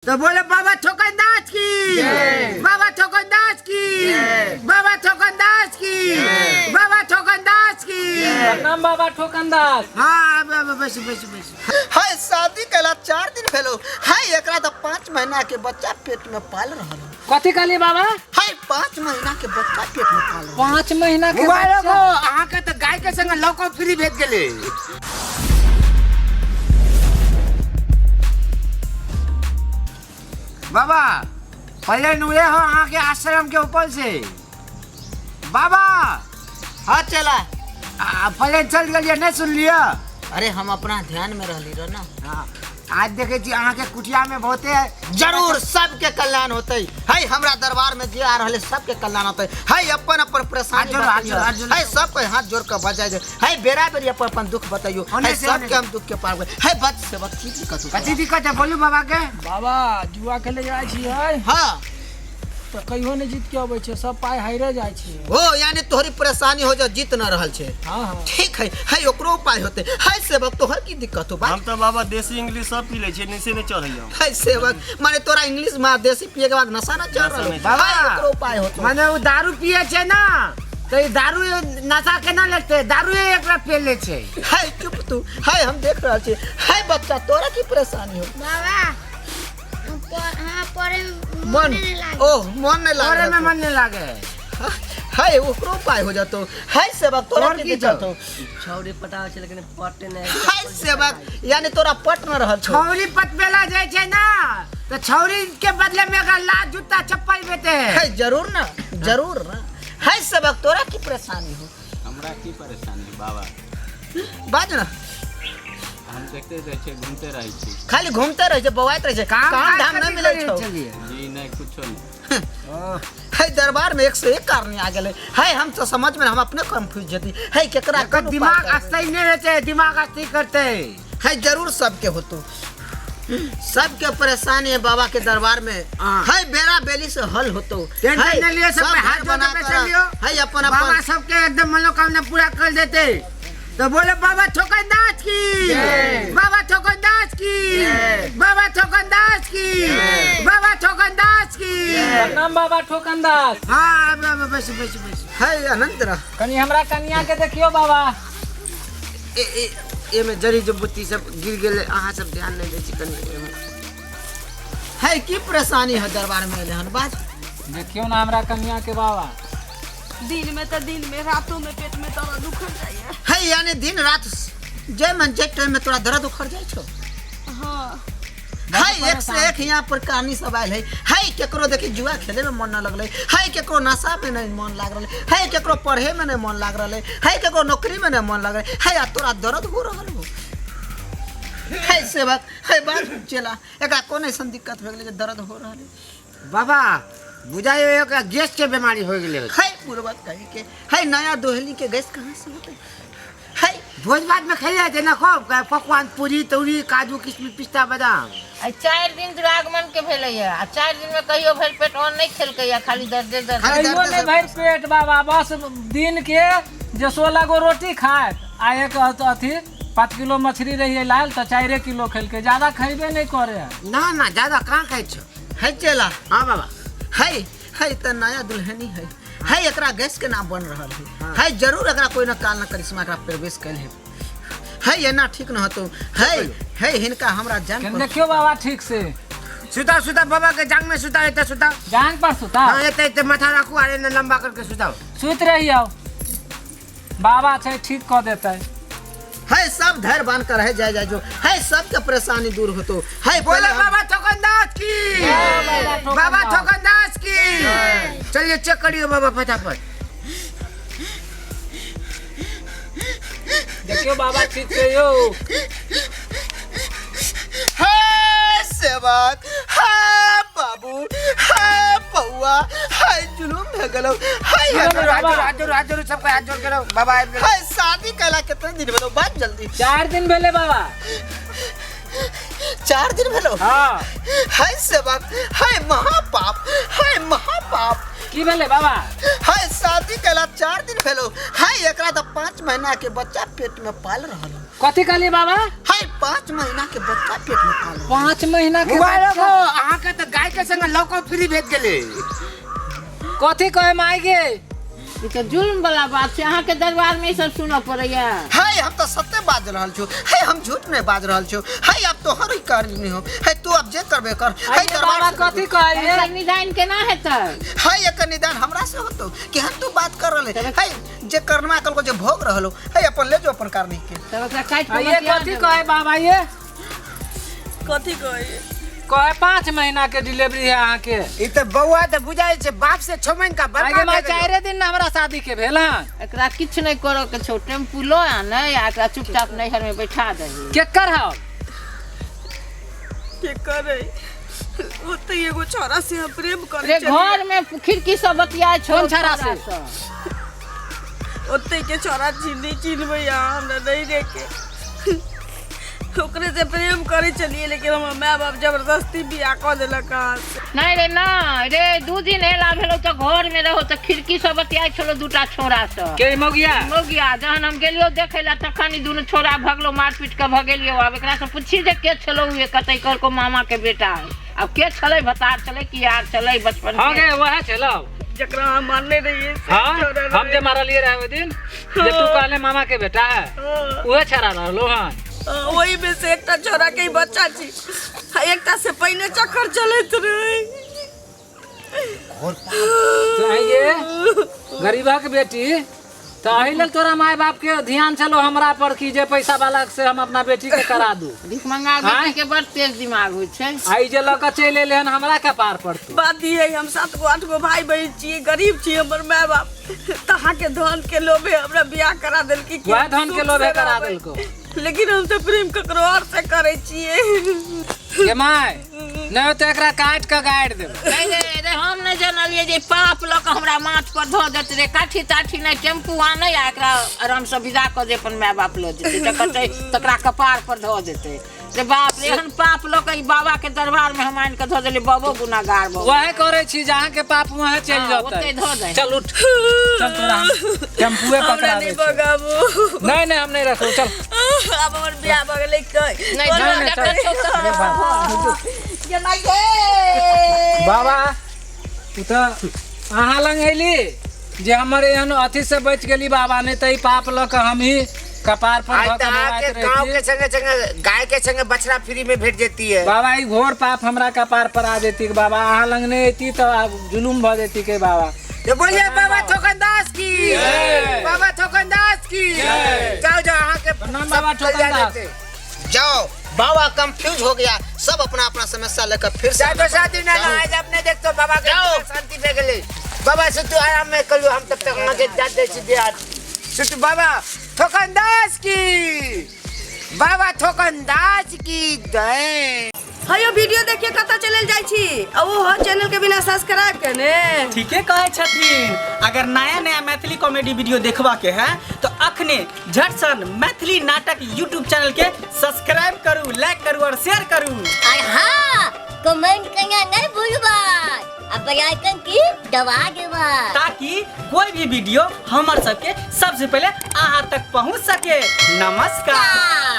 तो बोले बाबा ठोकन दास की, बाबा ठोकन दास की, बाबा ठोकन दास की, बाबा ठोकन दास की। प्रणाम बाबा ठोकन दास। हाँ, अब अब बस बस बस। हाय, शादी कैला 4 दिन भेलो। हाय, एकरा तो 5 महीना के बच्चा पेट में पाल रहल। कथी कहलिए बाबा? हाय, 5 महीना के बच्चा पेट में पाल रहल। 5 महीना के मुबारक बच्चा? हो, अहाँ के तो गाय के संग लौको फ्री भेज गेले। बाबा पहले नुए हो अहाँ के आश्रम के ऊपर से। बाबा। हाँ चला। पहले चल गेलिए, नहीं सुन लिया? अरे हम अपना ध्यान में रहली रह ना। हाँ, आज देखे छी अहाँ के कुटिया में बहुते जरूर सबके कल्याण होते। है हमरा दरबार में जे आ रहले सबके कल्याण होते। है अपन अपन परेशानी हाथ जोड़, हाथ बताइयो। जोड़, हाथ जोड़। है सबके हाथ जोड़ के बजाय दे। है बेरा बेरी अपन अपन दुख बताइयो। होने है से, होने सबके से। हम दुख के पार गए। है बच से बच की दिक्कत होता? कथी दिक्कत है बोलू बाबा के? बाबा जुआ खेले जाइ छी है। हाँ। तो कहियो नहीं जीत के अबै छै, सब पाई हारे जाइ छै। ओ यानी तोहरी परेशानी हो जा जीत न रहल छै। हाँ, हाँ। ठीक है, है ओकरो उपाय होते। है सेवक तोहर की दिक्कत हो बा? हम तो बाबा देसी इंग्लिश सब पी ले छियै, नशे नहीं चढ़ै हम। है सेवक माने तोरा इंग्लिश में देसी पिए के बाद नशा न चढ़ नशा रहल। नहीं बाबा, है ओकरो उपाय होते। माने उ दारू पिए छै ना तो ई दारू नशा केना लगते? दारू एकरा पी ले छै। है चुप तू, है हम देख रहल छी। है बच्चा तोरा की परेशानी हो? बाबा, हाँ, पढ़े में मन मन नहीं लागे। ओह, मन नहीं लागे। पढ़े में मन नहीं लागे। है ओकरो उपाय हो जातो। है सेवक तोरा और की की दिक्कत छौ? हो? छौरी पटाबै छै लेकिन पटे नहि। है सेवक यानी तोरा पट न रहल छौ। छौरी पटबेला जाइ छै ना तो छौरी के बदले में अगर लात जूता चप्पल बेटे है। है जरूर ना, जरूर ना। है सेवक तोरा की परेशानी हो? हमरा की परेशानी है बाबा? बाज ना। हम देखते रहै छियै, घूमते रहै छी। खाली घूमते रहै छै, बौआइत रहै छै, काम काम काज धाम कथी नहि मिलै करै छौ। छलियै? जी नहि, कुछो नहि। है दरबार में 1 से 1 कारण आ गेलै। है हम तो समझ में हम अपने कंफ्यूज जती। है केकरा एकर कोन उपाय दिमाग करबै? स्थायी नहीं रहते, दिमाग स्थायी करते। है जरूर सबके होतो, सबके परेशानी है बाबा के दरबार में। हाँ। है बेरा बेली से हल होतो। टेंशन है नहीं लियो, सब सब पे हाथ घर जोड़ बना के कर, चलियो। है अपन बाबा अपन सबके एकदम मनोकामना पूरा कर देते। तो बोले बाबा ठोकन दास की, बाबा ठोकन दास की, बाबा ठोकन दास की, बाबा ठोकन दास की। प्रणाम बाबा ठोकन दास। हाँ, अब, अब, बस, बस, बस। है अनंत रह। कनी हमरा कनिया के देखियो बाबा। ए, ए, ए में जड़ी जो बुत्ती सब गिर गेले, अहाँ सब ध्यान नहीं दै छी कनी एमे। है की परेशानी है दरबार में एले हन बाज? देखियो ना हमरा कनिया के बाबा। दिन में तो दिन में, रातों में पेट में दर्द उखड़ जाइए। है यानी दिन रात जे मन जे टाइम में तोरा दर्द उखड़ जाय छौ। हाँ। है 1 से 1 यहाँ पर कहानी सब आयल है। है केकरो देखी जुआ खेले में मन न लगलै, है केकरो नशा में नहीं मन लाग रहलै, है केकरो पढ़े में नहीं मन लाग रहलै, है केकरो नौकरी में नहीं मन लगलै। है आ तोरा दर्द हो रहल हो। है सेवक, है बात चेला, एकरा कोन ऐसन दिक्कत भए गेलै जे दर्द हो रहल है? बाबा बुझाइयो एकरा गैस के बीमारी हो गेलै। है पूर्वक कही के, है नया दोहली के गैस कहाँ से होतै? है भोज भात में खाइ जाइ छै ना खूब पकवान, पूरी तौरी, काजू किशमिश, पिस्ता बादाम। आ 4 दिन दुरागमन के भेलैया, आ 4 दिन में कहियो भरि पेट अन्न नहीं खेलकैया, खाली दर्दे दर्द। खाली कहियो दर्दे नहीं दर्द। भरि पेट बाबा, बस दिन के जे 16 गो रोटी खायत आ एक अथी 5 किलो मछली रहिए लाल तो 4 किलो खेलकै, ज्यादा खैबे नहीं करे है। ना ना ज्यादा कहाँ खाइ छौ? है चेला। हाँ बाबा। है, है त नया दुल्हनी है। है एकरा गैस के ना बन रहल है। है जरूर एकरा कोई ना काल ना करिश्मा एकरा प्रवेश कैल है। है एना ठीक न होतो। है, है हिनका हमरा जान केन पर- देखियो बाबा ठीक से। सुता सुता बाबा के जांग में सुता, एते सुता। जांग पर सुता? हाँ, एते एते माथा राखू आरे ना लंबा करके सुताओ। सुत रहियो बाबा छै ठीक क देतै। है सब धैर्य बांध कर है जाय जाय जो। है सबके परेशानी दूर होतो। है बोले पहले हम- बाबा ठोकन दास की, बाबा ठोकन दास की। चलिए चेक करियो बाबा फटाफट। देखियो बाबा ठीक से यो। है सेवक, है बाबू, है बउआ, है जुलूम भे गेलौ। है हाथ जोड़, हाथ जोड़, हाथ जोड़, हाथ जोड़, सबके हाथ जोड़ के रहो। बाबा आबि गेलौ। है शादी कैला कितना दिन भेलौ? बात जल्दी। 4 दिन भेलै बाबा। 4 दिन भेलौ? हाँ। है सेवक, है महापाप, है महापाप। की भेलै बाबा? है शादी कैला 4 दिन भेलौ। है एकरा तो 5 महीना के बच्चा पेट में पाल रहल। कथी कहलिए बाबा? है 5 महीना के बच्चा पेट में पाल। 5 महीना के मुबारक हो, अहाँ के तो गाय के संग लौका फ्री भेज गेले। कथी कहे माई गे? ई तऽ जुल्म वाला बात छै, अहाँके दरबार में ई सब सुनऽ पड़ैया। है हम तो सत्य बाज रहल छु, है हम झूठ नहीं बाज रहल छु। है अब तोहर ही कर नहीं हो, है तू अब जे करबे कर। है आइए दरबार बाबा से कथी कहलिए? एकर निदान केना हेतै? है एकर निदान हमरा से होतो कि हम तू बात कर रहले। है जे करना कल को जे भोग रहलो, है अपन ले जो अपन करनी के। तब ओकरा काटि के आइए मटिया कथी देबै। कहे बाबा? ये कथी कहे? कहे 5 महीना के डिलीवरी है अहाँ के। ई तो बौआ तो बुझाइ छै बाप से 6 महीना का बड़का आगे माय भए गेलै। 4 दिन हमरा शादी के भेल हन। एकरा किछु नहि करऽ के छौ, टेम्पू लऽ आनै आ एकरा चुपचाप नैहर में बैठा दही। केकर हौ? के करे ओते एगो छोरा से हम प्रेम करे रे घर में खिड़की सब बतियाइ छौ। कोन छोरा से? ओते के छोरा चिन्ह चिन्हबै हमरा नहीं देखे, ओकरे से प्रेम करे चलिए, लेकिन हमर माय बाप जबरदस्ती बियाह कऽ देलक अहाँ से। नहीं रे नहीं रे, 2 दिन एला भेलो तऽ घर में रहो तऽ खिड़की सब बतियाइ छलो 2टा छोरा सब। के मौगिया? मौगिया। जहन हम गेलियो देखै ला तखन ई दुनू छोरा भगलो, मारपीट के भगेलियो। आब एकरा से पूछी जे के छलो उहे, कतै कहलको मामा के बेटा है। आब के छलै, भतार छलै कि यार छलै बचपन हाँ के? गे वएह छलौ जकरा हम मारने रहिए। हाँ हम जे मारलिए रहे ओहि दिन जे तू कहले मामा के बेटा है, उहे छड़ा रहलो हन। वही में से एकटा छोरा के ही बच्चा छी, एकटा से पहिने चक्कर चलैत रहे। तो आइए गरीबा के बेटी, तो एहि लेल तोरा माय बाप के ध्यान छलो हमरा पर कि जे पैसा वाला से हम अपना बेटी के करा दू। भिखमंगा बेटी के बड़ तेज दिमाग होइ छै। आई जे लऽ के चलि एलै हन हमरा कपार पर तू। बात ई है हम 7 गो 8 गो भाई बहन छियै, गरीब छियै, हमर माय बाप तहाँ के धन के लोभे हमरा बियाह करा देलकी। वएह धन के लोभे करा देलको, लेकिन हम तो प्रेम ककरो और से करे छियै। गे my नहीं तो एकरा काट के गाड़ि देबै। नहीं रे रे हम नहीं जानलिए जे पाप लऽ के हमरा माथ पर धऽ देत रे। काठी ताठी नहीं, टेम्पू आनै आ एकरा आराम से विदा कऽ दे, अपन माय बाप लऽ जेतै तकर तकरा कपार पर धऽ देतै। रे बाप रे, एहन पाप लऽ के ई बाबा के दरबार में हम आनि के धऽ देलियै, बाबो गुनाहगार भऽ गेलै। वएह करै छी जहाँ के पाप वहाँ चलि हाँ, ओतै जेतै। धऽ दही। चल उठ, चल तोरा हम टेम्पुए पकड़ा नहीं दै छी। भगाबू। नहीं नहीं हम नहीं रखबौ, चल। आब हमर बियाह भऽ गेलै। नहीं नहीं, चल। बाबा तू तऽ अहाँ लग अयली जे हमर एहन अथी से बचि गेली बाबा, नहीं तऽ ई पाप लऽ के हम ही कपार पर आज धऽ तो के आके बौआइत गांव के रहिती। संगे संगे गाय के संगे बछड़ा फ्री में भेट जेती है। बाबा ई घोर पाप हमरा कपार पर आ जेती बाबा, अहाँ लग नहीं अयती तऽ आब जुलुम भऽ जेती के बाबा। तो बोलिए बाबा थोकनदास की, बाबा थोकनदास की। जाओ जाओ अहाँ के प्रणाम बाबा सब चल जा थोकनदास। देते। जाओ बाबा कंफ्यूज हो गया, सब अपना अपना समस्या लेकर फिर से जाओ तो शादी ना ना आज अपने देखतो बाबा के शांति भे गेलै। बाबा सुतु आराम में कलू, हम तब तक अहाँ के जा दै छी देहात। सुतु बाबा थोकनदास की, बाबा थोकनदास की जय। हयो वीडियो देखिए कतऽ चलल जाइ छी, आ ओ हो चैनल के बिना सब्सक्राइब केने। ठीके कहै छथिन, अगर नया नया मैथिली कॉमेडी वीडियो देखबा के है तो अखने झटसन मैथिली नाटक यूट्यूब चैनल के सब्सक्राइब करू, लाइक करू और शेयर करू। और हाँ कमेंट करना नहीं भूलबा, आ बेल आइकन की दबा देबा, ताकि कोई भी वीडियो हमर सबके सबसे पहले अहाँ तक पहुँच सके। नमस्कार।